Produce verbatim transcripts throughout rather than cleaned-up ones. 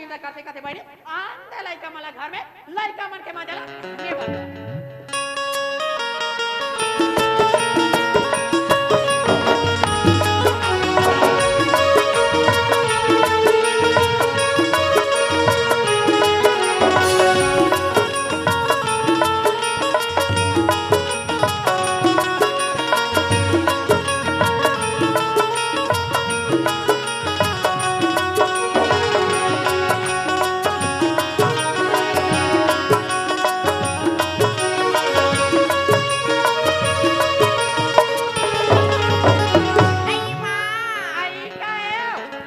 करते करते बहिनी, आन दे लइका मन ला घर में, लइका मन के मजा ला ले बर। आई माँ। आई का है?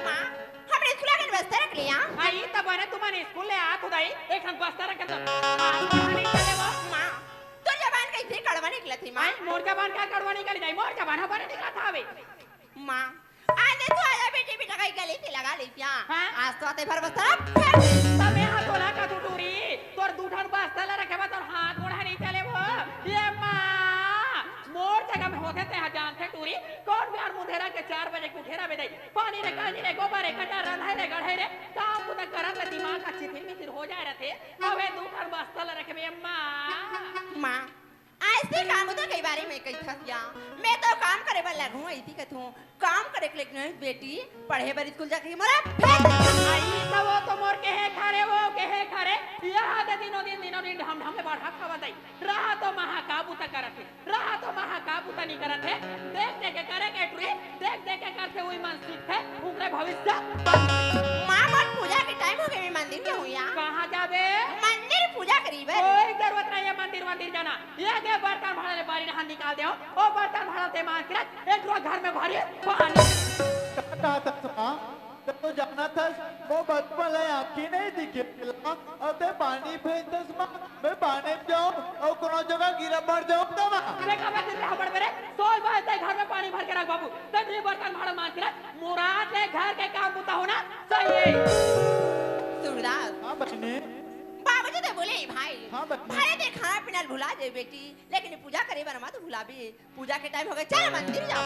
माँ, हमरे स्कूल के बस्ता रख लिया। आई तब बने तुमन स्कूल ले आत हो दाई, एक ठन बस्ता रखे तो। माँ, पढ़ा नहीं चले वो। माँ, तोर जबान कइसे कड़वा निकलत हे, माँ? आई, मोर जबान का कड़वा निकली दाई, मोर जबान ह बने निकलत हवे। माँ, आने तो आया बेटी, बेटा कहीं गले से लगा ले क्या? हाँ? आज तो आते भर बस्ता फेंक दे। तब मैं हाथ धोला का तू टूरी, तोर दू ठन बस्ता ला रखे बा, तोर हाथ गोड़ ह नहीं चले वो। ये माँ, मोर जगह में होते ते हा जानते टूरी, कौन बिहार मुंधेरा के चार बजे के उठे रहे दे, पानी रे, कांजी रे, गोबर रे, कटा रंधाई रे, गढ़ाई रे, काम बुता करत ले दिमाग का चिथिर मिथिर हो जाए रहते, अबे दू ठन बस्ता ला रखे बे माँ। माँ, अइसे काम होथे कई बारी में कहिथस या, मैं तो काम करे बर लगहूँ अइसे कथूँ, काम करे के लेकिन बेटी पढ़े बर स्कूल जाके मोला भेज दे। आई त वो तो मोर कहे खरे, वो कहे खरे, यहाँ दे दिनों दिन, दिनों दिन ढम ढम ले बढ़ा खावा दई। रहा तो महा का बुता करत हे, रहा तो महा का बुता नहीं करत हे, देख देख के करे के टुरी, देख देख के करथे उही मन सीखथे, उकरे भविष्य। माँ, मोर पूजा के टाइम हो गे, मैं मंदिर जाहूँ या। कहाँ जाबे? मंदिर पूजा करी बर। कोई जरूरत नहीं है मंदिर वंदिर जाना। ये दे बर्तन भाड़ा ले बारी नहा निकाल दे हो। ओ बर्तन भाड़ा ते मार के रख, एक रोज घर में भरी पानी। का कहत हस माँ? जब तो जानत हस, वो बचपन ले आँखी नहीं दिखे ला, अउ ते पानी फेंकत हस माँ, मैं पानी में जाऊँ अउ कोनो जगह गिरा पड़ जाऊँ त माँ। अरे का बात है, हबड़ मेरे, सोच बात है, घर में पानी भर के रख बाबू, ते भी बर्तन भाड़ा मार के रख, मुराद ले घर के काम बुता होना चाहिए। सूरदास। हाँ बहिनी। बाबूजी तो बोले, भाई, हाँ बहिनी। भले ते खाना पीना भुला दे बेटी, लेकिन पूजा करे बर मत भुलाबे। पूजा के टाइम हो गे, चल मंदिर जाओ।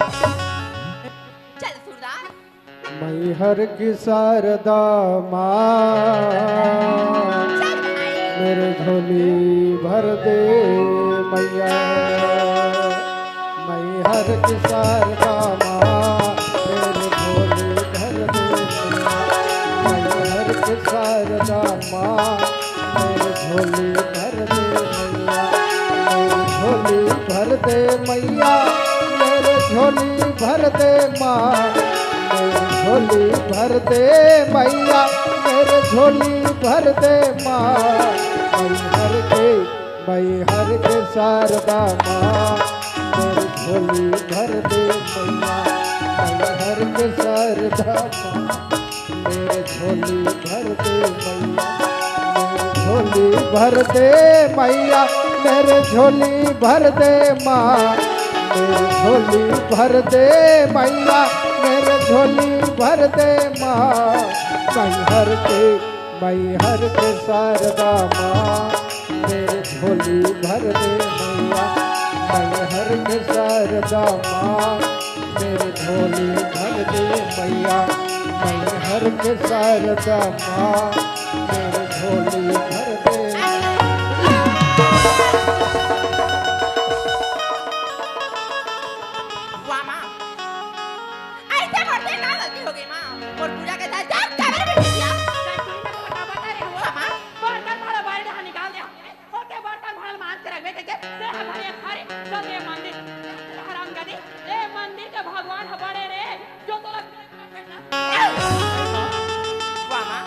चल सूरदास। मैहर की शारदा माँ, चल भाई। मेरे झोली भर दे मैया। मैहर की शारदा माँ, मेरे झोली भर दे मैया। मैहर की शारदा माँ, मेरे झोली भर दे मैया, मेरे झोली भर दे मैया, मेरे झोली भर दे माँ, मेरे झोली भर दे मैया, मेरे झोली भर दे माँ। मैहर के, मैहर के शारदा माँ, मेरे झोली भर दे मैया, मैहर के शारदा माँ। मेरे झोली भर दे मैया, मेरे झोली भर दे मैया, मेरे झोली भर दे माँ, मेरे झोली भर दे मैया, मेरे झोली भर दे माँ। मैहर के, मैहर के शारदा माँ, मेरे झोली भर दे मैया, मैहर के शारदा माँ, मेरे झोली भर दे मैया, मैहर के शारदा माँ, मेरे झोली भर दे। वाह माँ, ऐसे करते का गलती हो गई माँ? और पूजा के साथ जा, जा मेरे बेटे की आ। हाँ माँ। बर्तन भाड़ा बारी डहा निकाल दे। ओके, बर्तन भाड़ा मांज के रखबे कहिके, ते ह घरे हरे, चल ए मंदिर। हरामजादी, ए मंदिर के भगवान ह बड़े रे, जो तोला वाह माँ,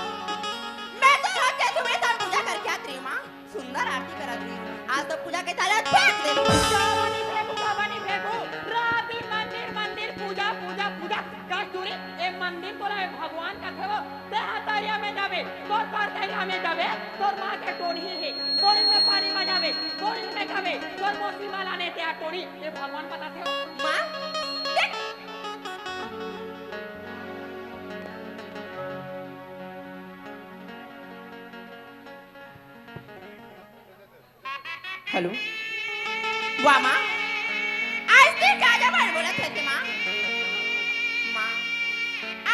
मैं तो रोज जैसे हुए सब पूजा करके आती रही माँ, सुंदर आरती करत रही। आज तो पूजा के थाला फेंक दे। बाबा नहीं फेंकू, बाबा नहीं फेंकू, रात दिन मंदिर, मंदिर, पूजा, पूजा, पूजा। कस्तूरी, ए मंदिर तोला ए भगवान कथे वो, ते ह तरिया में जाबे, तोर परदेहिया में जाबे, तोर माँ के टोनही हे, बोरिंग में पानी मँगाबे, बोरिंग में खाबे, तोर मौसी माँ लाने ते ह टोनही, ए भगवान बताथे वो। माँ, देख। हेलो। वाह माँ, आज ते का जबान बोलत हस माँ? माँ,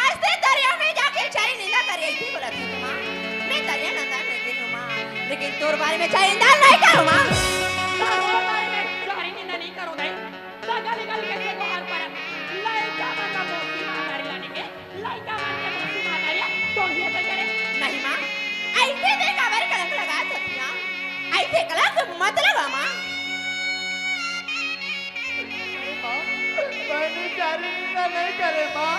आज ते दरिया में जाके चाय नीला करे, ऐसे बोलत हस माँ? तोर बारे में चाहे निंदा नहीं करो माँ। तोर बारे में चाहे निंदा नहीं करो दाई। त गली गली के से गोहार पर लइका मन ला मौसी महतारी ला लेके, लइका मन के मौसी महतारी तो ये तो करे। नहीं माँ, ऐसे दे काबर कलंक लगा सतिया? ऐसे कलंक मत लगा माँ। बहनी चारी निंदा नहीं करे माँ।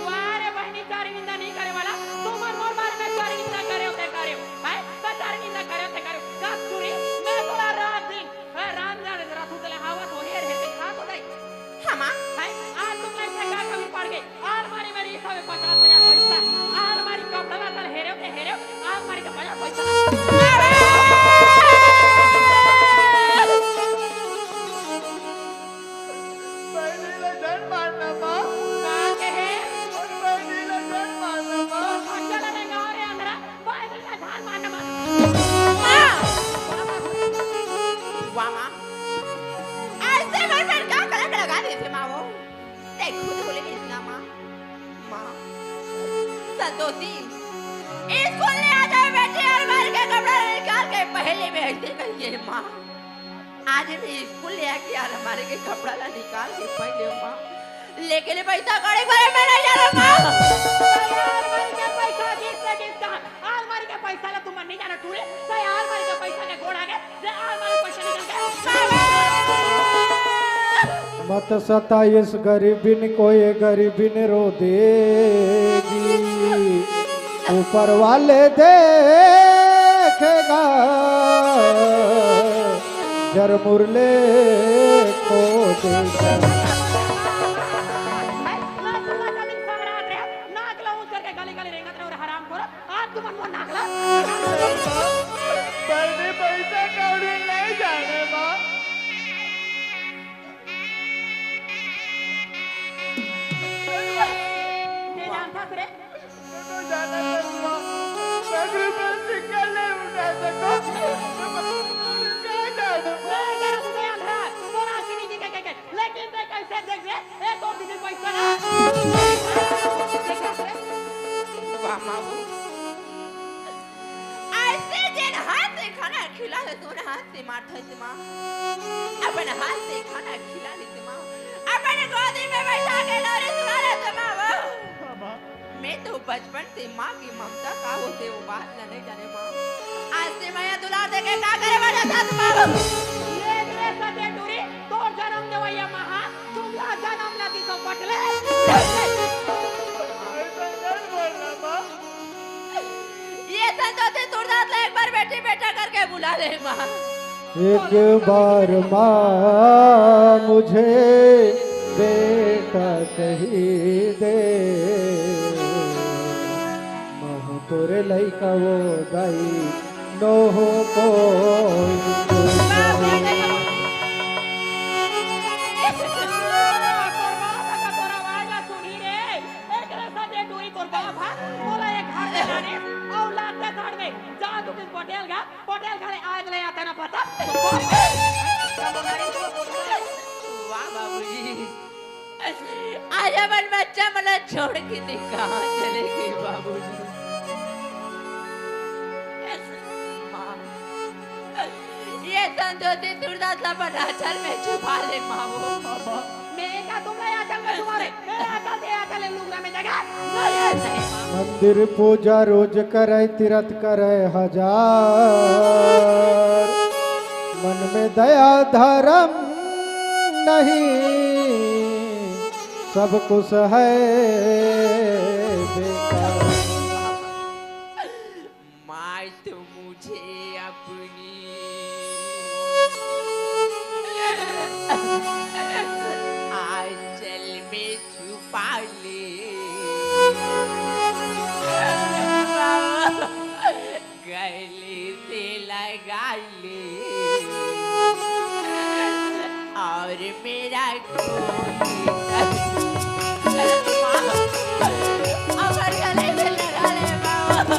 वाह रे बहनी चारी निंदा नहीं करे वाला, तुमन मोर बारे में चारी निंदा करे होते करे हो, हैं? तो चारी निंदा करे होते करे हो। कस्तूरी, मैं तोला रात दिन, ए, राम जाने जरा तू तले हावत हो, हेर हेर के खा तो गई। हमा? हैं? आज तुम मेरे से का कमी पड़ गई? आलमारी में रही सब पचास हजार पैसा, आलमारी कपड़ा ला तल हेरे होते हेरे, आलमारी का पचास पैसा। बहनी ला झन मारना माँ। का कहे? बहनी ला झन मारना माँ। तो खर्चा ला महंगा हो रे अंधरा, बहनी ला झन मारना माँ। माँ। वाह माँ, ऐसे मेरे पर का कलंक लगा देते माँ वो। देखो तो बोले इतना माँ, माँ। संतोषी, स्कूल ले आ जाए बेटे, अलमारी का कपड़ा निकाल के पहले में ऐसे कहिए माँ। आज मैं स्कूल ले आके अलमारी के कपड़ा ला निकाल के पहन ले माँ। लेकिन पैसा कौड़ी भरे में नहीं जाना माँ। अलमारी के पैसा जिस पे जिस कहा, अलमारी के पैसा ला तुम नहीं जाना टूरे, तो अलमारी के पैसा के गोड़ आगे, जे अलमारी पैसा निकाल के। मत सता इस गरीबिन को, ये गरीबिन रो देगी। ऊपर वाले देखेगा जर मुरले को देगा। नाक ला ऊंच करके गली गली रेंगत रहे और हराम करो। आज तुमन मोर नाक ला। बहनी पैसा कौड़ी नहीं जाने माँ। ये जानता रे? तो जाना था माँ। मैं भी बस निकल नहीं उठा सको। मैं क्या जानू? मैं कह रहा हूँ, मैं अंधा। तो राशि नहीं दिखे, के, के। लेकिन ते कैसे देख ले? ए तो बिजली पैसा ना। वाह, माँ। ऐसे जेन हाथ से खाना खिला दे, तोर हाथ से मार थाई से माँ। अपन हाथ से खाना खिला दे से माँ। अपन गोदी में बैठा के लोरी सुना दे से माँ वो। माँ। मैं तो बचपन से माँ की ममता का होते वो बात ला नहीं जाने माँ। आज से माया दुलार दे के का करे वाला था से माँ वो। ये रे सजे टूरी, तोर जन्म देवैया माँ हा, तुम ला जन्म ना दी तो बटले। ऐसा नहीं बोलना माँ। ये संतोषी तुरदास ला एक बार बेटी बेटा करके बुला ले माँ। एक बार माँ मुझे बेटा कही दे, महू तोरे लइका वो दाई नोहो को। एकरे साथे टूरी तोर बाप हा, मोला एक घर में लाने, औलाद के घर में, जा तू किस पटेल का, पटेल घरे आज ले आता ना पता। वाह बाबूजी, आज अपन बच्चा मन ला छोड़ के ते कहाँ चले गए बाबूजी? माँ, ये संतोषी तुरदास ला अपन आंचल में छुपा ले माँ वो। मैं का तुम ला आंचल में छुपा ले? मैं आंचल से आंचल ले लुगरा में जगह। नहीं है सही माँ। मंदिर पूजा रोज करे, तीरथ करे हजार, मन में दया धर्म नहीं, सब कुछ है बेकार। माँ तो मुझे अपनी आंचल में छुपा ले, गले से लगा ले, और मेरा कोई अमर गले से लगा ले बाबा।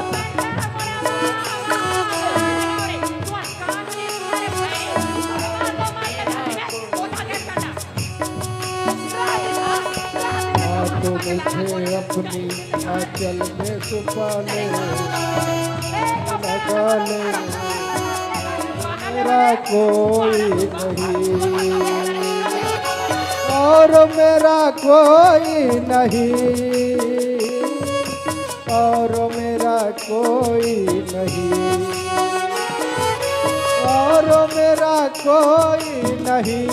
हाँ, तो मुझे अपनी आंचल में छुपा ले, लगा ले। कोई नहीं, और मेरा कोई नहीं, और मेरा कोई नहीं, और मेरा कोई नहीं,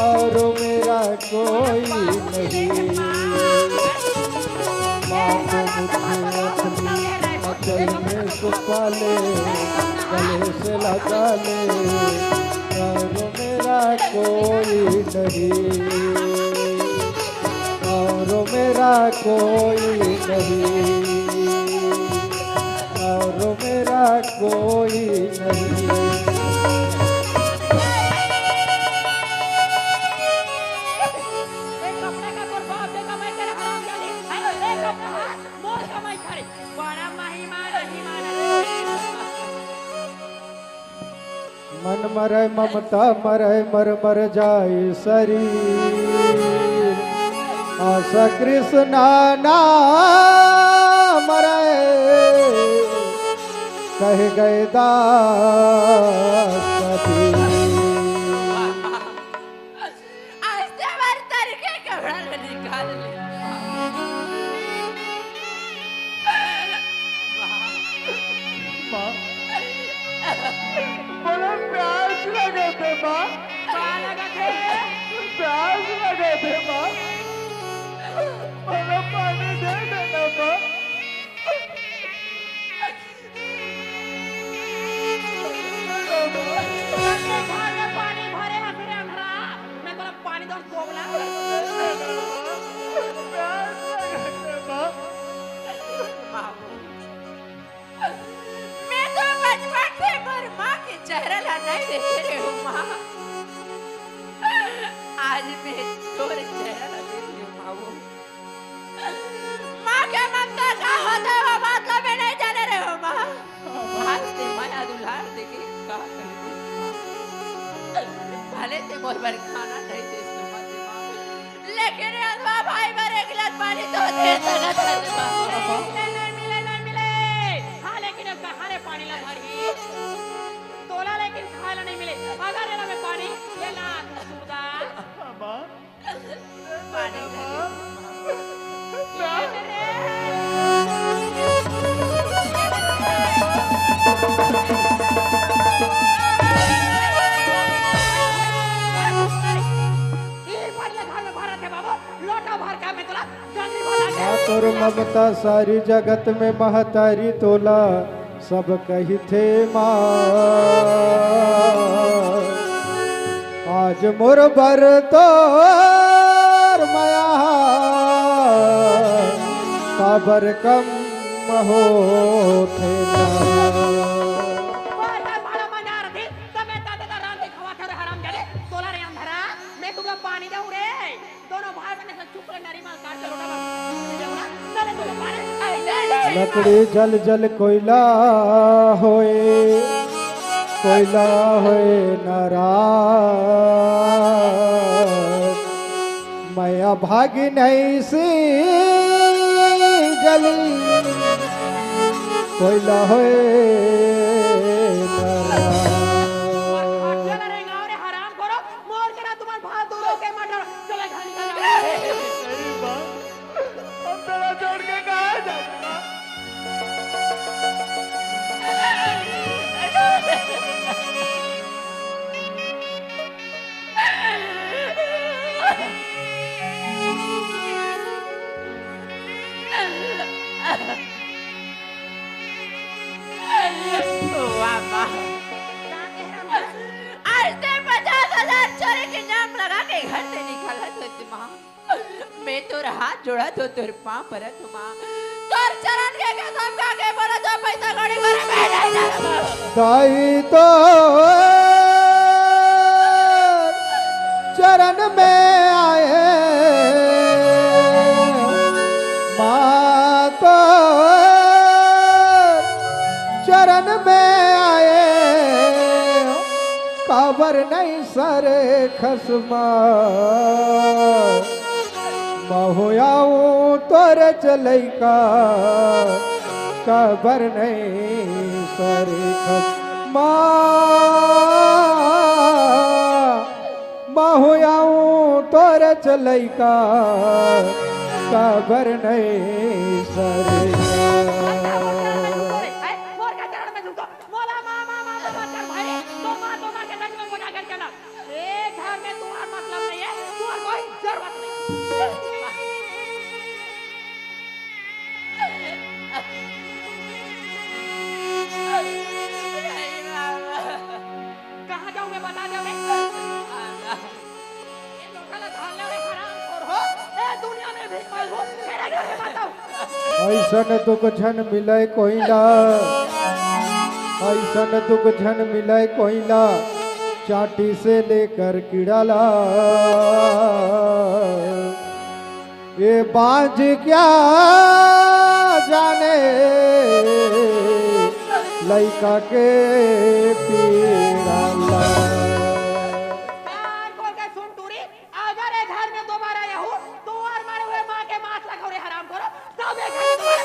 और मेरा कोई नहीं। माँ को मुझे अपनी आंचल में सुपा ले, गले से लगा ले, और मेरा कोई नहीं, और मेरा कोई नहीं, और मेरा कोई नहीं। ए कपड़ा का तोर बाप के कमाई करे हरामजादी। ए, ए कपड़ा मोर कमाई करे। बड़ा महिमा, महिमा। मन मरै ममता मरै मर मर जाय शरीर। आशा कृष्णा ना मरै कहि गय दास कबीर। आज ते हमार तरीके कपड़ा ले निकाल ले। माँ, बड़ा प्यास लगे थे माँ। का लगे थे? प्यास लगे थे माँ। बड़ा पानी दे देना माँ। पानी भरे हस रे अंधरा, मैं तोला पानी दौर बोगला। बाबू, मैं तो बचपन से मोर माँ के चेहरा ला नहीं देखे रहे हूँ माँ। आज मैं तोर चेहरा ला देख रही हूँ बाबू। माँ के ममता का होथे, वो बात ला मैं नहीं जाने रहे हूँ माँ। आज ते मया दुलार देके का कर दे। भले ते मोर बर खाना नहीं दे सकत माँ, लेकिन अधवा भाई बर एक गिलास पानी तो दे सकत हस माँ। नहीं मिले, नहीं मिले। हाँ, लेकिन अब कहाँ रे पानी ला भरही? तोला लेकिन खाए ला नहीं मिले। अगर एला मैं पानी, ये ला, तू सूरदास। माँ, तोर ममता सारी जगत में महतारी तोला सब कहिथे माँ। आज मोर बर तोर मया काबर कम होथे ना। बार बार भाड़ा मांगा रथी, त मैं ताते ता रांध के खवाथे रे हरामजादे, तोला रे अंधरा, मैं तुमला पानी देहूं रे। दोनों भाई बहन से चुप रहे, नरी माल काट के लोटा मार। लकड़ी जल जल कोयला होए, कोयला होए नाराज। मैं अभागी नहीं सी जली, कोयला होए नाराज। हराम करो, मोर करा तुम्हार भाव दूरों के मटर। चलो, घर निकल जाओ। हम तोला छोड़ के कहाँ जाबो? वाह, वाह। आज ते पचास हजार छोरे के नाम लगा के घर से निकालत होती माँ। मैं तोर हाथ जोड़त हों, तोर पाँव परत हों माँ। तोर चरण के कसम खा के बोलत हों, पैसा कौड़ी बर मैं नहीं जानत। दाई तो चरण में आए, माँ तो चरण में आए, काबर नहीं सरे खसमा। महूँ आऊँ तोर चलैका, काबर नहीं सरे खसमा। माँ, माँ होयाऊं तोर चलैका, काबर नहीं सरे। मोर का चरण में झुको, मोला माँ, माँ, माँ, माँ, माँ कर भाई, तो माँ, तो माँ के सच में मोटा कर चला। ए घर में तुम्हार मतलब नहीं है, तुम्हार कोई जरूरत नहीं। कहाँ जाऊँ मैं, बता दे मैं। ये लोटा ला धार ले रे हरामखोर हो। ए दुनिया में भीख मांगू, तेरे घर में बताऊँ। अइसन दुख झन मिलय कोई ला, अइसन दुख झन मिलय कोई ला, चांटी से लेकर कीड़ा ला। ये बांझ क्या जाने लइका के पीड़ा ला। कान खोल के सुन टूरी, अगर ये घर में दोबारा आया हूँ, तो और मरे हुए माँ के मांस ला खाओ रे हरामखोरो, सब ये घर में दोबारा।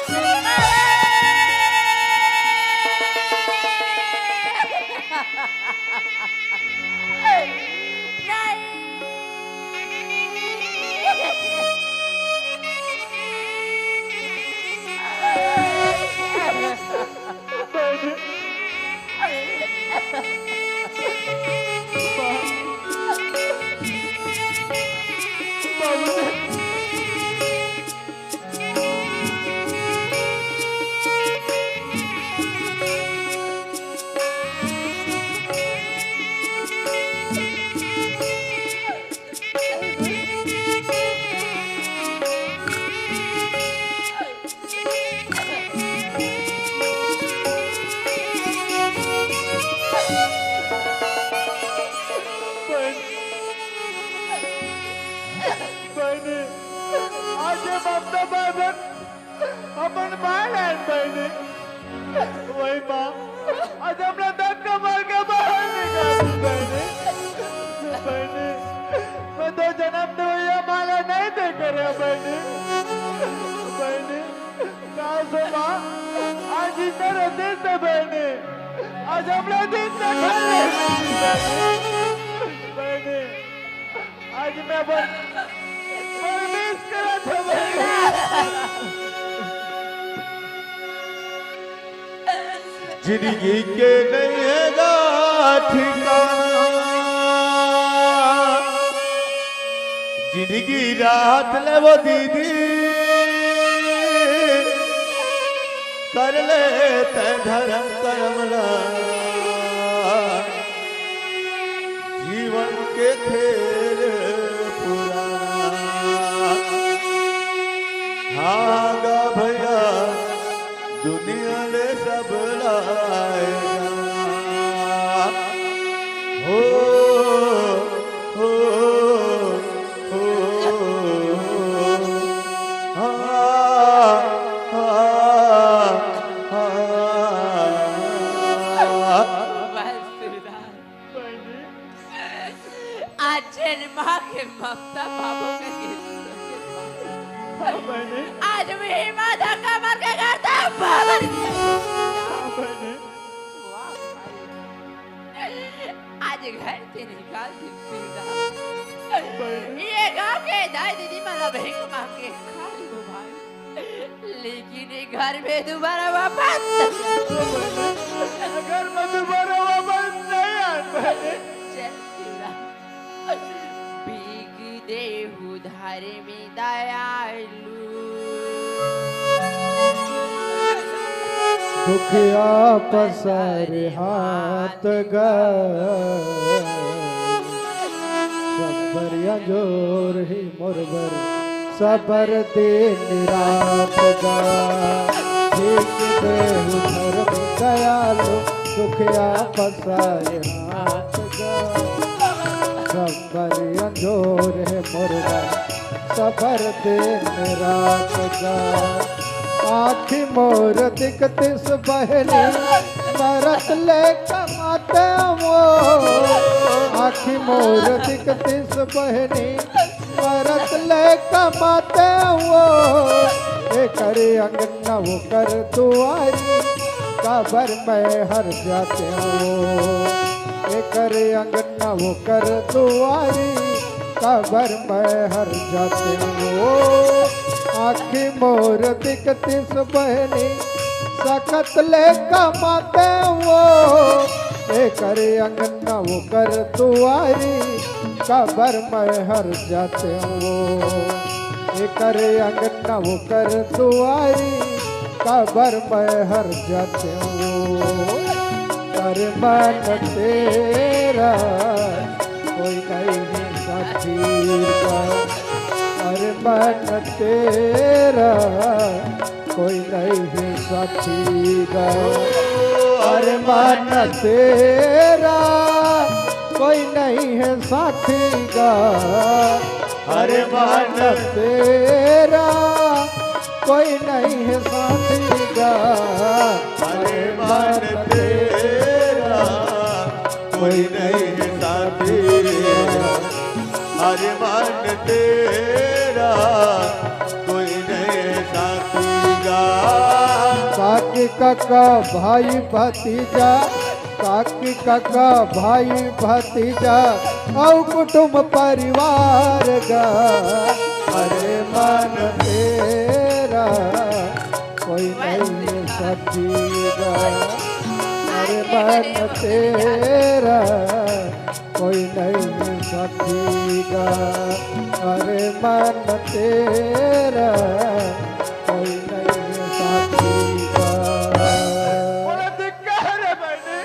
बहिनी, आज ये ममता बाबन अपन माय लाइन बहिनी। वही माँ, आज हमला धक्का मार के बाहर निकाल दी बहिनी। बहिनी, मैं तो जन्म तो भैया माला नहीं देख रहा बहिनी। बहिनी, कहाँ से माँ? आज इधर रहते थे बहिनी। आज हमला दिन तक बहिनी। आज मैं बर-, परमेश करा था बहिनी। जिंदगी के नहीं है गा ठिकाना, जिंदगी रात ले वो दीदी, कर ले तै धर्म करम ला। जीवन के खेल पुराना। हाँ गा भैया, दुनिया ले सब लाएगा। हो, हो, हो, हाँ, हाँ, हाँ। बस सुधा। बहिनी। आज जेन माँ के ममता बाबू के गिरफ्त। हाँ, बहिनी। आज वही माँ धक्का मार के घर तक बाहर हाँ, बहिनी। वाह, भाई। आज घर से निकाल दी सुधा। बहिनी। ये गांव के दाई दीदी मन ला भीख मांग के खा ली वो भाई। लेकिन ये घर में दोबारा वापस, घर में दोबारा वापस नहीं आए बहिनी। चल शिवराम, भीख दे उधार में दयालु। दुखिया पसारे हाथ गा, सबर अंजोर ही मोर बर, सबर दिन रात गा। भीख देहु धर्म दयालु, दुखिया पसारे हाथ गा। सबर अंजोर हे मोर बर, सबर दिन रात गा। आँखी मोर दिखतिस बहिनी, मरत ले कमाते वो। आँखी मोर दिखतिस बहिनी, मरत ले कमाते वो। एकर अंगना ओकर दुआरी, काबर मैं हर जाते हूँ। एकर अंगना ओकर दुआरी, काबर मैं हर जाते हूँ। आँखी मोर दिखतिस बहिनी, सकत ले कमाते हूँ। एकर अंगना ओकर दुआरी, काबर मैं हर जाते हूँ। एकर अंगना ओकर दुआरी, काबर मैं हर जाते हूँ। अरे मन तेरा कोई नहीं है साथी का, अरे मन तेरा कोई नहीं है साथी का, अरे मन तेरा कोई नहीं है साथी का, अरे मन तेरा कोई नहीं है साथी का, अरे मन तेरा कोई नहीं है साथी का, अरे मन तेरा कोई नहीं है साथी का। काकी काका भाई भतीजा, काकी काका भाई भतीजा, अउ कुटुम परिवार गा। अरे मन तेरा कोई नहीं है साथी गा, अरे मन तेरा कोई नहीं है साथी गा, अरे मन तेरा कोई नहीं है साथी गा। बड़ा धिक्कार है बहिनी,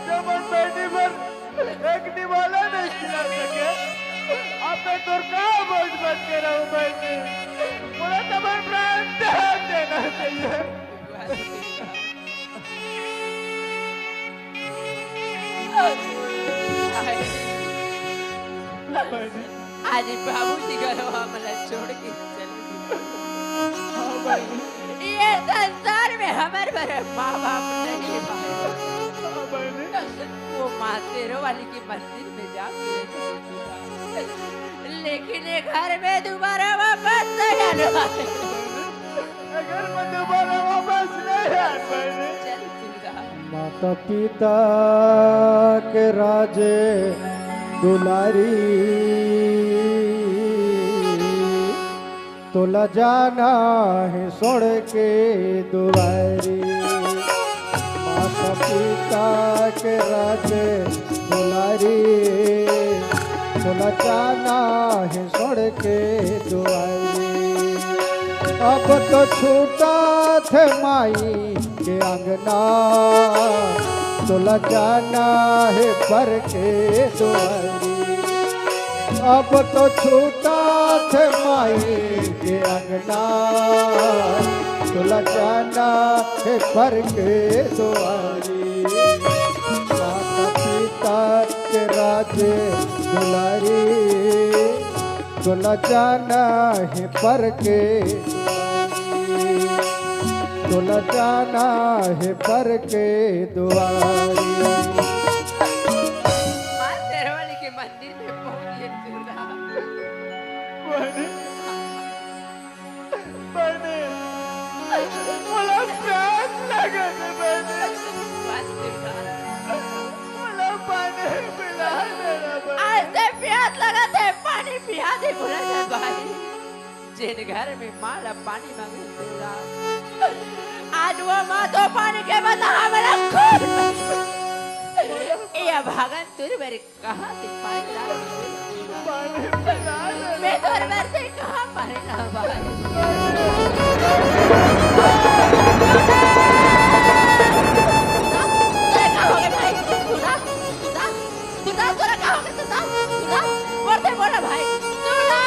जब बहिनी बर एक निवाला नहीं खिला सके, आप मैं तोर का बोझ बन के रहूं बहिनी, मोला तो अपन प्राण त्याग देना चाहिए। आज बाबूजी घलो हमला छोड़ के चले गे। ये संसार में हमर बर माँ बाप नहीं हे। वो माँ शेरों वाली के मंदिर में जाके, लेकिन ये घर में दोबारा वापस नहीं आने वाले। अगर मैं दोबारा वापस नहीं आ पाए। चल दुर्गा। माता पिता के राज दुलारी, तोला जाना हे छोड़ के दुआरी। माता पिता के राज दुलारी, तोला जाना हे छोड़ के दुआरी। अब तो छूटा थे माई के अंगना, तोला जाना हे पर के दुआरी। अब तो छूटा थे माई के अंगना, तोला जाना हे पर के दुआरी। माता पिता के राज दुलारी, तोला जाना हे पर के दुआरी, तोला जाना हे पर के दुआरी। माँ शेरावाली के मंदिर में पहुंच गे दुर्गा। बहिनी, बहिनी, मोला प्यास लगत हे बहिनी। बस दुर्गा। मोला पानी पिला दे ना बहिनी। आज ते प्यास लगत हे, पानी पिया दे बोला ना भाई। जेन घर में माँ ला पानी मांगे तेला, आज वो माँ तो पानी के बदला हमला खून। ये भागन तुर मेरे कहाँ से पानी ला? पानी पिला दे। मैं तो अंदर से कहाँ पानी ला भाई? तेरे कहाँ हो गए भाई? सुना, सुना, सुना, तेरा कहाँ हो गए? सुना, सुना, बोलते बोला भाई, सुना।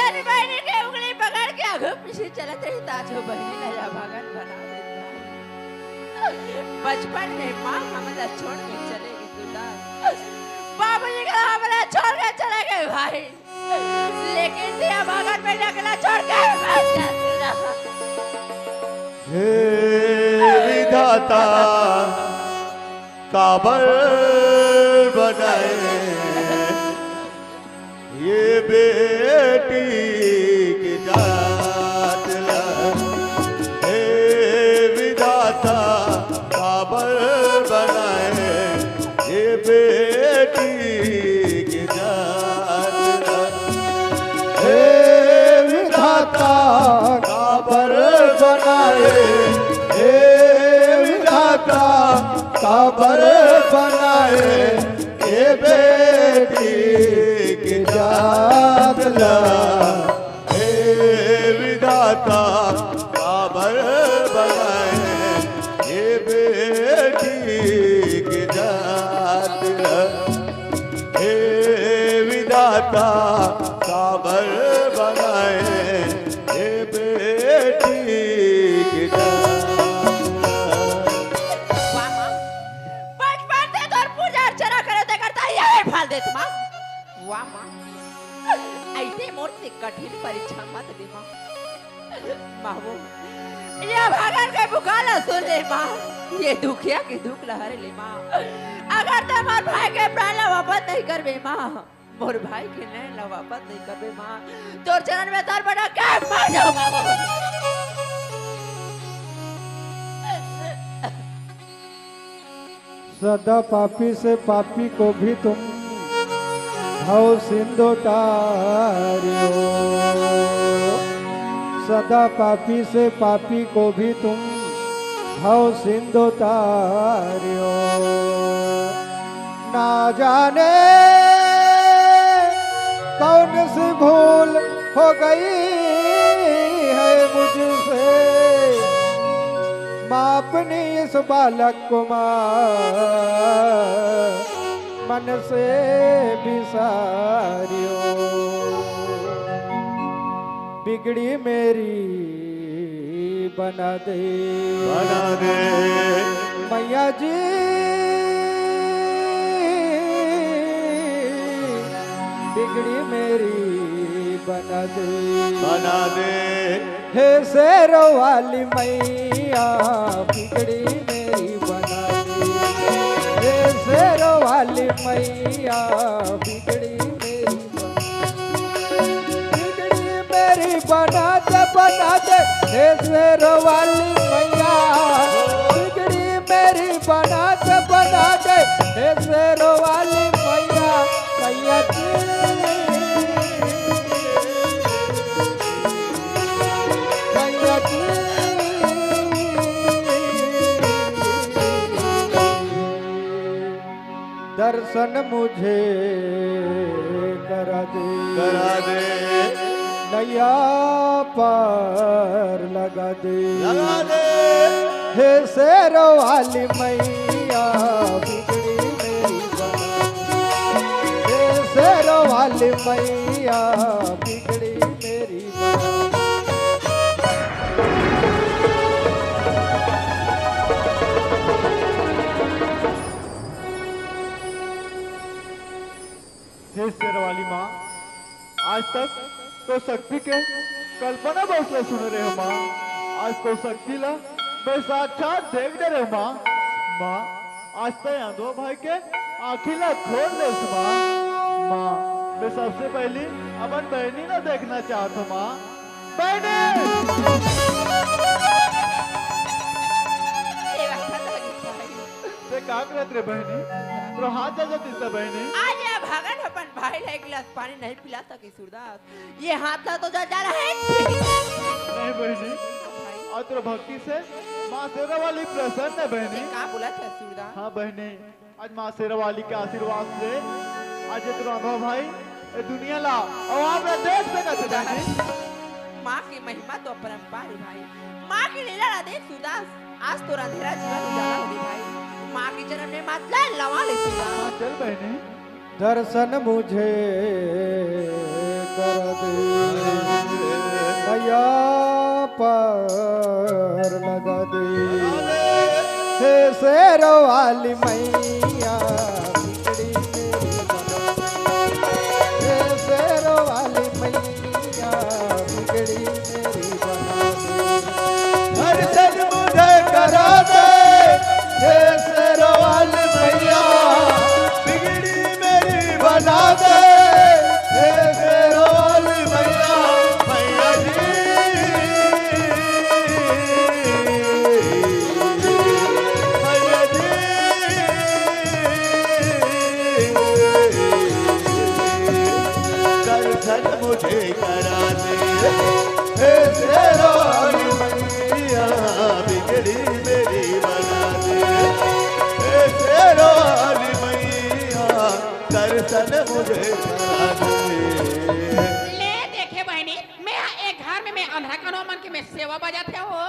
अरे बहिनी के उंगली पकड़ के आगू पीछे चलत रही, त आज वो बहिनी ला अभागन बना देत भाई। बचपन में माँ हमन ला छोड़ के चले गे सुधा, बाबूजी घला हमन ला छोड़ के चले गे भाई, लेकिन ते अभागन बेटा के ला छोड़ के मत जा सुधा। हे विधाता, काबर बनाए ये बेटी के जात ला। हे विधाता, काबर बनाए ये बेटी के जात ला। हे विधाता, काबर बनाए, हे विधाता, काबर बनाए ये बेटी के जात ला। हे विधाता, काबर बनाए ये बेटी के जात ला। हे विधाता, काबर बनाए ये बेटी के जात ला। वाह माँ, बचपन से तोर पूजा अर्चना करे, तेकर तैयारी फाल देत माँ। वाह माँ, ऐसे मोर से कठिन परीक्षा मत दे माँ। माँ वो, ये अभागन के पुकार ला सुन ले माँ, ये दुखिया के दुख ला हर ले माँ। अगर ते मोर भाई के प्राण ला वापस नहीं करबे माँ, मोर भाई के नैन ला वापस नहीं करबे माँ, तोर चरण में सर पटक के मर जाहूँ माँ वो। सदा पापी से पापी को भी तुम भव सिंधु तारियो। सदा पापी से पापी को भी तुम भव सिंधु तारियो। ना जाने कौन सी भूल हो गई है मुझसे, माँ अपनी इस बालक को माँ मन से बिसारियो। बिगड़ी मेरी बना दे, बना दे। मैया जी, बिगड़ी मेरी बना दे, बना दे। हे शेरों वाली मैया, बिगड़ी मेरी बना दे। हे शेरों वाली मैया, बिगड़ी मेरी बना दे। बिगड़ी मेरी बना दे, बना दे, हे शेरों वाली मैया। बिगड़ी मेरी बना दे, बना दे, हे शेरों वाली मैया। मैया जी, मैया जी। दर्शन मुझे करा दे, करा दे। नैया पार लगा दे, लगा दे। हे शेरों वाली मैया, बिगड़ी मेरी बना दे। हे शेरों वाली मैया, बिगड़ी मेरी बना दे। हे शेरवाली माँ, आज तक तो शक्ति के कल्पना बस ले सुने रहे माँ, आज तो शक्ति ला मैं साक्षात देख डरे माँ। माँ, आज तो यादव भाई के आँखी ला खोल देस माँ। माँ, मैं सबसे पहली अपन बहनी ला देखना चाहत हूँ माँ। बहनी! ते का करत रे बहनी? तोर हाथ जल जतिस त बहनी। आज ये अभागन अपन भाई ला एक गिलास पानी नहीं पिला सके सूरदास। ये हाथ ला तो जल जा रहा है। नहीं बहनी, भाई। आज तोर भक्ति से माँ शेरावाली प्रसन्न है बहनी। का बोलत हस सूरदास? हाँ बहनी, आज माँ शेरावाली के आशीर्वाद से आज ये तोर रांधवा भाई ये दुनिया ला अउ आप ला देख सकत हे बहनी। माँ के महिमा तो अपरंपार हे भाई। माँ के लीला ला देख सूरदास, आज तोर अंधेरा जीवन उजाला हो गे भाई। माँ के चरण में माथ ला नवा ले सूरदास। हाँ, चल बहनी। दर्शन मुझे करा दे। पार लगा दे। हे शेरों वाली मैया, बिगड़ी मेरी बना दे। हे शेरों वाली मैया, बिगड़ी मेरी बना दे। दर्शन मुझे करा दे, हे शेरों वाली मैया, बिगड़ी मेरी बना दे, हे शेरों वाली मैया, मैया जी, मैया जी। दर्शन मुझे करा दे, हे शेरों वाली मैया, बिगड़ी मेरी बना दे। हे शेरों वाली मैया, दर्शन मुझे करा दे। ले देखे बहिनी, मैं एक घर में मैं अंधरा कनो मन के मैं सेवा बजात हे हो।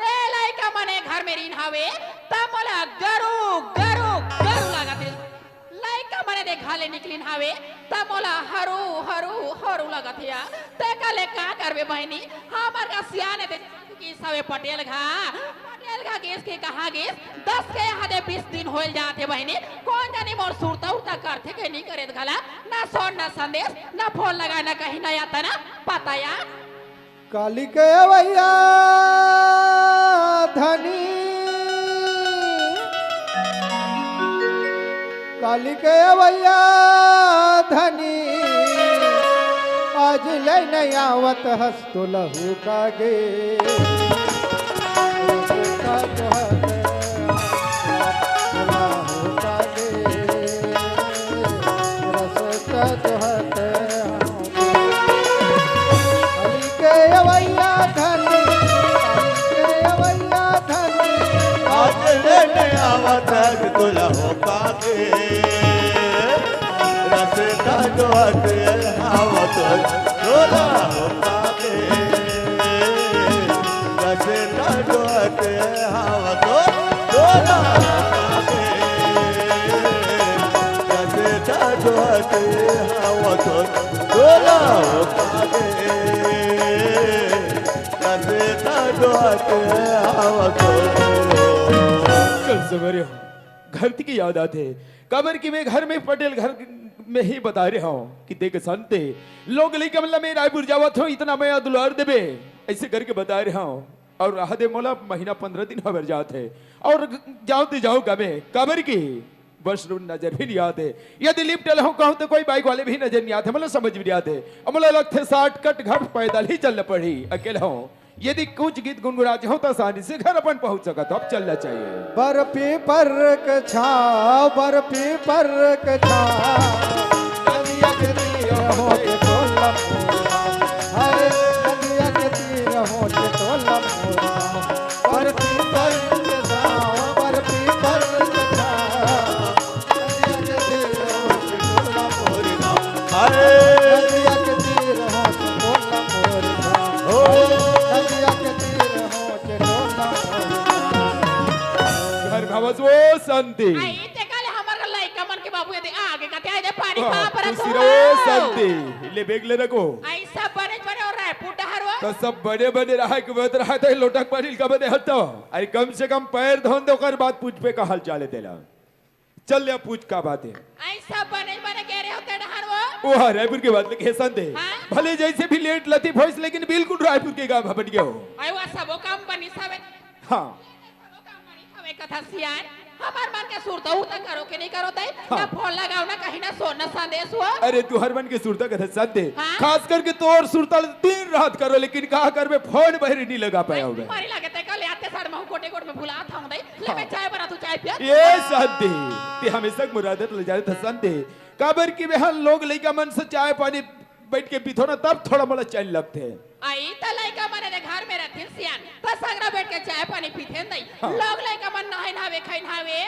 ए लइका मन ए घर में रीन हावे, त मोला गरू, गरू, गरू लागत हे। लइका मन ए घर ले निकलिन हावे, त मोला हरू, हरू, हरू लागत हे। तेकर ले का करबे बहिनी, हमर का सियान हे ते कि सवे पटेल घा, पटेल घा गेस के कहा गेस, दस के हदे बीस दिन होल जात हे बहिनी। कोन जानी मोर सुरता उरता करथे के नहीं करे घला, ना सोन ना संदेश, ना फोन लगा, ना कहीं ना आता ना पता या। काली के अवैया धनी, काली के अवैया धनी, आज ले नहीं आवत हस तो लहू का गे। रस्ता जो है, लहू का गे। रस्ता जो है, काली के अवैया धनी, काली के अवैया धनी। आज लेने आवत है तुला हो पागे, रस्ता जो है आवत तुला हो पागे, रस्ता जो है आवत तुला हो पागे, रस्ता जो है आवत चल सवेरे हो, घर की याद आते, काबर कि मैं घर में पटेल घर में ही बता रहे हूँ कि देख संते, लोग लइका मन ला मैं रायपुर जावत हूँ, इतना मया दुलार देबे, ऐसे करके बता रहे हूँ। और रहा दे मोला महीना पंद्रह दिन हबर जात हे, और जावत जाओ गमे, काबर कि बस नजर भी नहीं आते। यदि लिफ्ट ले हूँ कहूँ तो कोई बाइक वाले भी नजर नहीं आते, मतलब समझ भी नहीं आते। अब मोला लगथे शॉर्टकट घर पैदल ही चलना पड़ी, अकेले हूँ। यदि कुछ गीत गुनगुना हो तो आसानी से घर अपन पहुँच सकत हो, अब चलना चाहिए। बर्फी पर के छाव, बर्फी पर के छाव, नदिया के तीर हो के टोला मोरा, हरे नदिया के तीर हो के टोला मोरा। बर्फी पर के छाव, बर्फी पर के छाव, नदिया के तीर हो के टोला मोरा। हरे नदिया के तीर हो के टोला मोरा। हो। नदिया के तीर हो के टोला मोरा। घर भावस वो संती। आई ते काले हमर लइका मन के बाबू यदि आगे कते आए दे पानी वाह, पा पर खुशी रहो संती। ले बेग ले रखो। आई सब बने बने और रायपुर डहर वो। तो सब बने बने रहा कि बत रहा तो लोटक पानी का बने हटो। अरे कम से कम पैर धोन दे, ओकर बाद पूछ पे का हाल चाल हे तेला। चल ले पूछ का बात हे। आई सब बने बने कह रहे होते डहर वो। ओ हाँ, रायपुर के बात लेके संते। हाँ? भले जैसे भी लेट लतीफ होइस, लेकिन बिल्कुल रायपुर के गाँव बन गया हो। आई वो सबो काम बनी सबे। हाँ। हवे कथा सियान, हमर मन के सुरता उरता करो के नहीं करो तई, हाँ। ना फोन लगाओ, ना कहीं ना सोन, ना संदेश हो। अरे तुहर मन के सुरता कथा संते, हाँ? खास करके तोर सुरता ल दिन रात करो, लेकिन का करबे, फोन बहरी नहीं लगा पाया होबे। मारी लगे ते कल आते सर महू कोटे कोट में भुला था दई, ले हाँ। मैं चाय बना, तू चाय पिया। ये संते, ते हमेशा मुरादत ले जाए था संते, काबर कि बेहन लोग लइका मन से चाय पानी बैठ के पीथो ना, तब थोड़ा मोला चैन लगथे। आई त लइका मन रे घर में रथिन सियान, त सगरा बैठ के चाय पानी पीथेन दई। हाँ। लोग लइका मन नहाइन हावे, खाइन हावे,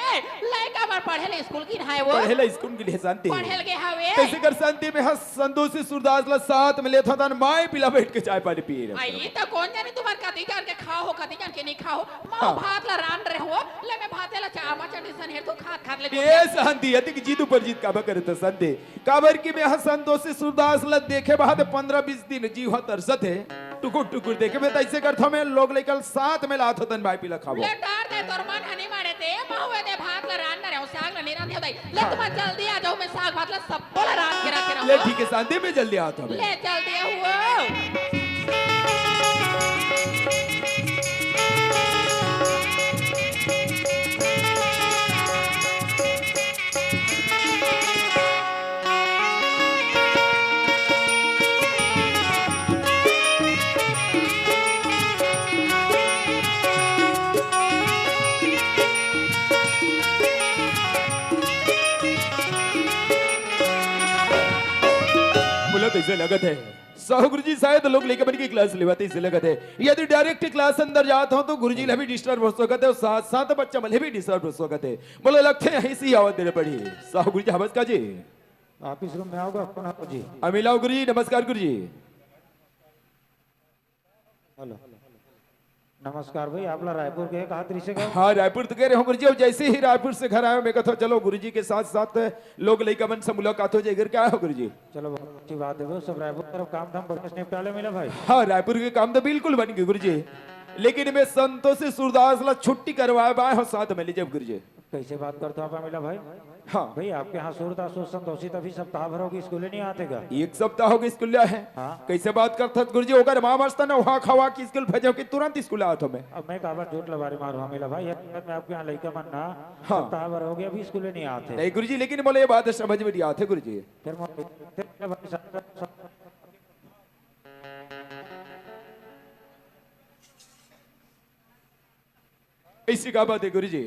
लइका मन पढ़े ले स्कूल गिन हावे वो। पढ़े ले स्कूल गिन हे संती। पढ़े ले गे हावे। तैसे कर संती में हस संतोषी सूरदास ला साथ में लेथो तन माय पिला बैठ के चाय पानी पी रहे। आई त कोन जाने तुम्हार कति जान के खाओ हो, कति जान के नहीं खाओ। माँ हाँ। भात ला रान रहे हो, ले मैं भाते ला चामा चंडी सन हेर तू खात खात ले ए संती, अतिक जीत ऊपर जीत काबा करे त संती। काबर कि मैं ह संतोषी सूरदास ल देखे बाद पंद्रह बीस दिन जीव ह तरसत हे। टुकुर टुकुर देखे में तइसे करथो, मैं लोग लइका ल साथ में लात होतन भाई पीला खाबो। ले डार दे, तोर मन हनी मारे ते, महुए दे भात ला रांध डरे हो, साग ला नी रांधे हो दाई। ले तुमन जल्दी आ जाओ, मैं साग भात ला सबो ला रांध के रखे रहूं। ले ठीक है शांति, मैं जल्दी आत हों। ले जल्दी आओ। बोला, तइसे लगत हे साहू गुरुजी शायद लोग लइका मन के class लेवत हे, तइसे लगत हे। यदि direct class अंदर जात हो तो गुरुजी ला भी disturb हो सकत हे, साथ साथ बच्चा मन ला भी disturb हो सकत हे। बोला, लगथे यहीं से ही आवाज देना पड़ही। साहू गुरुजी, हमस का जी? Office room में आओगा, कौन हो जी? अमिलाओ गुरुजी, नमस्कार गुरुजी। हेलो, नमस्कार भाई, आप ला रायपुर के कहा दृश्य का? हाँ, रायपुर तो गे रहे हो गुरुजी। अब जैसे ही रायपुर से घर आयो, मैं कहता हूँ, चलो गुरुजी के साथ साथ लोग लइका मन से मुलाकात हो जाए। घर के आयो गुरुजी? चलो, बहुत अच्छी बात है, वो सब रायपुर तरफ काम धाम बढ़िया से निपटा ले मिला भाई। हाँ, रायपुर के काम तो बिल्कुल बन गए गुरुजी, लेकिन मैं संतोषी सूरदास ला छुट्टी करवाए बाय हो साथ में ले जब गुरुजी। कैसे बात करते हो आप अमिला भाई? हाँ। भाई, आपके यहाँ सूरदास और संतोषी तभी सप्ताह भर होगी, स्कूल नहीं आते का? एक सप्ताह होगी स्कूल आए हे। हाँ। कैसे बात करत हस गुरुजी? ओकर माँ मस्त न वहाँ खवा के स्कूल भेजो कि तुरंत स्कूल आत हो मैं। अब मैं काबर झूठ लबारी मारूँ अमिला भाई? हकीकत में आपके यहाँ लइका मन ना हाँ। सप्ताह भर हो गया, अभी स्कूल नहीं आते। नहीं गुरुजी, लेकिन बोले ये बात समझ में नहीं आते गुरुजी। फिर मैं, फिर मैं भाई साहब, ऐसी का बात है गुरुजी?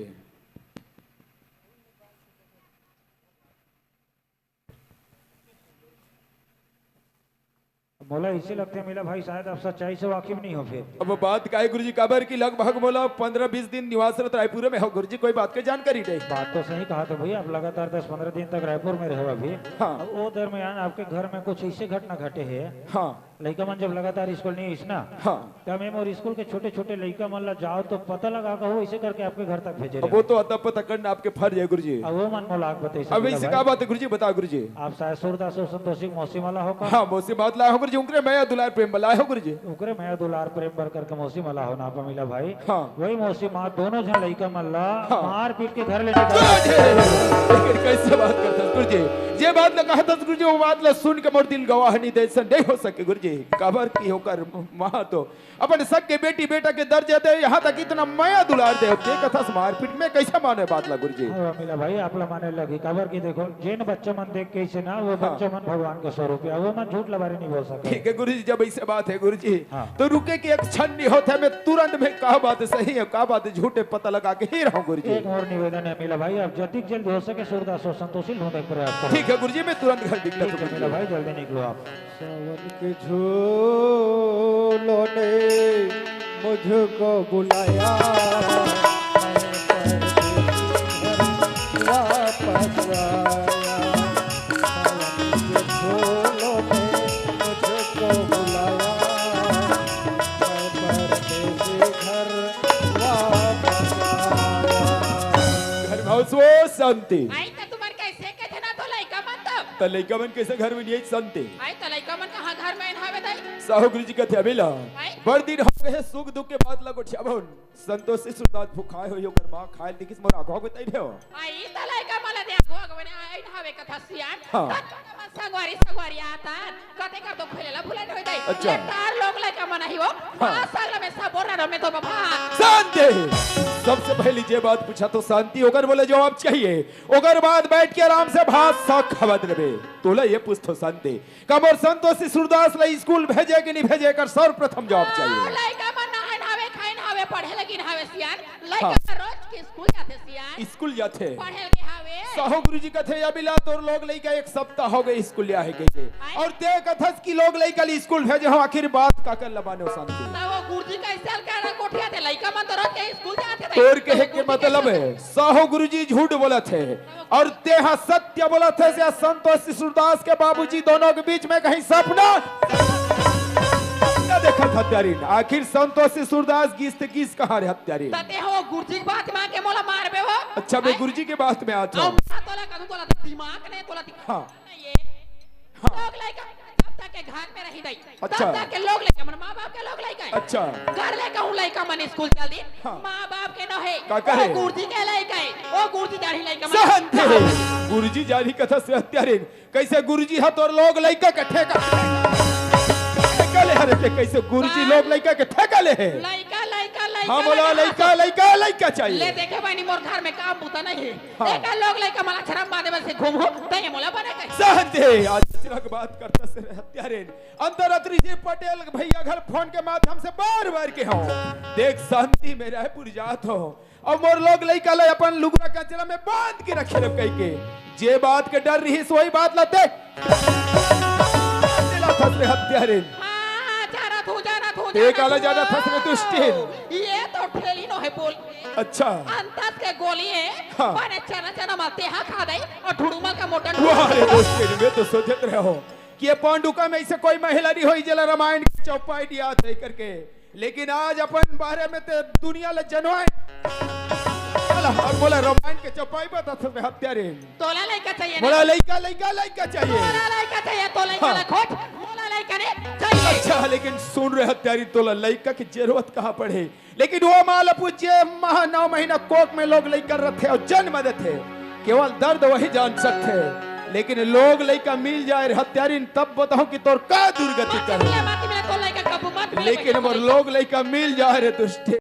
मोला इसे लगथे मिला भाई, शायद आप सच्चाई से वाकिफ नहीं हो फिर। अब बात का है गुरुजी, काबर कि लगभग मोला पंद्रह बीस दिन निवास रत रायपुर में हो गुरुजी, कोई बात के जानकारी नहीं। बात तो सही कहा तो भैया, आप लगातार दस पंद्रह दिन तक रायपुर में रहो अभी। हाँ। अब वो दरमियान आपके घर में कुछ ऐसे घटना घटे है। हाँ। लइका मन जब लगातार स्कूल नहीं आइस ना, हाँ। त मैं मोर स्कूल के छोटे-छोटे लइका मन ला जाओ तो पता लगा कहूँ, ऐसे करके आपके घर तक भेजे अब रहे। वो तो अतः पता करना आपके फर्ज है गुरुजी। अब वो मन मोला आके बताइस अब मिला ऐसी भाई। का बात है गुरुजी, बता गुरुजी। आप शायद सूरदास और संतोषी के मौसी वाला हो का? हाँ, मौसी बात लाए हो गुरुजी, उनकरे मया दुलार प्रेम वाला हो गुरुजी। उनकरे मया दुलार प्रेम बर करके मौसी वाला हो ना आप मिला भाई। हाँ। वही मौसी माँ दोनों झन लइका मन ला हाँ। मार पीट के घर ले निकाल। गुरुजी, लेकिन कैसे बात करता है गुरुजी? जे बात ला कहा था गुरुजी, वो बात ला सुन के मोर दिल गवाह नहीं दे, ऐसा नहीं हो सके गुरुजी। काबर की होकर माँ तो अपन सग के बेटी बेटा के दर्जा दे, यहाँ तक इतना मया दुलार दे, ते कथस मारपीट में कैसे माने बात ला गुरुजी? हाँ, मिला भाई, आप ला माने लगी, काबर की देखो, जेन बच्चा मन देख के इसे ना, वो हाँ। बच्चा मन भगवान के स्वरूप है, वो मन झूठ लबारी नहीं बोल सकते। ठीक है गुरुजी, जब ऐसे बात है गुरुजी, हाँ। तो रुके कि एक क्षण नहीं होता है, मैं तुरंत में का बात सही है, का बात झूठ है, पता लगा के ही रहूँ गुरुजी। एक और निवेदन है मिला भाई, आप जतिक जल्दी हो सके सूरदास और संतोषी ढूंढे के प्रयास करो। ठीक है गुरुजी, मैं तुरंत घर निकला ठीक है मिला भाई, जल्दी निकलो आप। सावन के झूलों ने मुझको बुलाया, मैं परदेसी घर वापस आया। सावन के झूलों ने मुझको बुलाया, मैं परदेसी घर वापस आया। घर भाव सो शांति। आई त तुमन कैसे कथे ना तो लइका मन तो। त लइका मन कैसे घर में नहीं शांति? आई त लइका मन कहाँ घर में आइन हवे दाई? साहू गुरुजी कथे अबे ला। आई? बड़ दिन हो गए सुख दुख के बात ला गोठियाबोन। संतोषी सूरदास भुखाए होही, ओकर माँ खाए ल दिखिस, मोर आघू आघू तई देव। आई त लइका मन ला दे आघू आघू बने आइन हवे कथा सियान। हाँ। त संगवारी संगवारी आतन। कते कर तो खेले ला भुलाइन होई दाई। अच्छा। ले तार लोग लइका मन ही हो। हाँ। आज साल में सब बोल रहा में तो बाबा। शांति। सबसे पहली जे बात पूछा तो शांति, ओकर बोले जवाब चाहिए। ओकर बाद बैठ के आराम से भात साग खावत रहे। तोला ये पूछ तो शांति, का मोर संतोषी सूरदास ला स्कूल भेजे कि नहीं भेजे, एकर सर्वप्रथम जवाब चाहिए। लइका मन नहाइन हवे, खाइन हवे, पढ़े लगिन हवे सियान। लइका हाँ। रोज के स्कूल जाथे सियान। स्कूल जाथे। पढ़े के हवे। साहू गुरुजी कथे, "अबे ला तोर लोग लइका एक सप्ताह हो गए स्कूल आए कहिके। आए? और ते कथस कि लोग लइका ला स्कूल भेजे हो, आखिर बात काकर ला माने हो शांति?" त वो गुरुजी कैसे हल्का ना कोठिया थे, लइका मन तो रोज के स्कूल जाथे। तोर कहे के मतलब है, साहू गुरुजी झूठ बोलत हे। और तेहा सत्य बोलत हे, से संतोषी सूरदास के बाबूजी दोनों के बीच में कहीं सपना, सपना देखत हत्यारिन। आखिर संतोषी सूरदास गिस ते गिस कहाँ रे हत्यारिन? त तेहा वो गुरुजी के बात मान के मोला मारबे हो। अच्छा, मैं आई? गुरुजी के बात में आता हूँ। तोला कदू तोला दिमाग नहीं, तोला दिमाग हाँ। नहीं है। हाँ। लोग लइका, जब तक घर में रही दई। अच्छा। तब तक के लोग लइका मन, माँ बाप के लोग लइका हे। अच्छा। घर ले कहूँ लइका मन स्कूल चल दिन, हाँ। माँ बाप के नोहे। का कहे? ओ गुरुजी के लइका हे, ओ गुरुजी जाढ़ी लइका मन। शांति। गुरुजी जाढ़ी कथस रे हत्यारिन। कइसे गुरुजी ह तोर लोग लइका के ठेका, ठेका ले हरे ते? कइसे गुरुजी का? लोग लइका के ठेका ले हे? लइका, लइका, लइका, हाँ, बोला, लइका, लइका, लइका, लइका चाहिए। ले देखे बहिनी, मोर घर में काम बूता नहीं हे। हाँ। एकर लोग लइका मन ला छरम बांधे बर से घूमहूँ, तइं मोला बने कही। शांति। आज अचरज के बात करथस रे हत्यारिन। अंतररात्रि जी पटेल भैया घर फोन के माध्यम से बार बार केहेंव, देख, शांति में रायपुर जात हंव, अउ मोर लोग लइका ला अपन लुगरा कचरा में बांध के रखे रहे कहिके। जे बात के डर रहिस, वही बात ला देख। दिला फंस रे हत्यारिन। हाँ, हाँ, जानत हंव, जानत हंव, ते जानत काला हंव। जानत हस रे दुष्टिन। ये तो ठेली नोहे बोल। अच्छा। अंतस के गोली हे, हाँ। माने चना चना मल तेहा खा दे अउ ढुड़ू मल का मोटा वाह रे ढुड़ू। दुष्टिन, मैं तो सोचत रहेंव कि ये पांडुका में अइसे कोई महिला नहीं होही जेला रामायण के चौपाई नइ आत होही करके। लेकिन आज अपन बारे में ते दुनिया ला जनवाए। चला, अब मोला रामायण के चौपाई बता सकत हस रे हत्यारिन। तोला लइका चाहिए ना? मोला लइका, लइका, लइका चाहिए। तोला लइका चाहिए, तो लइका हाँ। ला खोज, मोला लइका नइ चाहिए। अच्छा, लेकिन सुन रे हत्यारिन, तोला लइका के जरूरत कहाँ पड़े? लेकिन ओ माँ ला पूछ, जे माँ नौ महीना कोख में लोग लइका रथे अउ जन्म देथे, केवल दर्द वही जान सकथे। लेकिन लोग लइका मिल जाए रे हत्यारिन, तब बताहूँ कि तोर का दुर्गति मत करे। मिले, मत मिले, तोर लइका कबू मत मिले लेकिन भैया, मोर लइका। लोग लइका मिल जाए रे दुष्टे।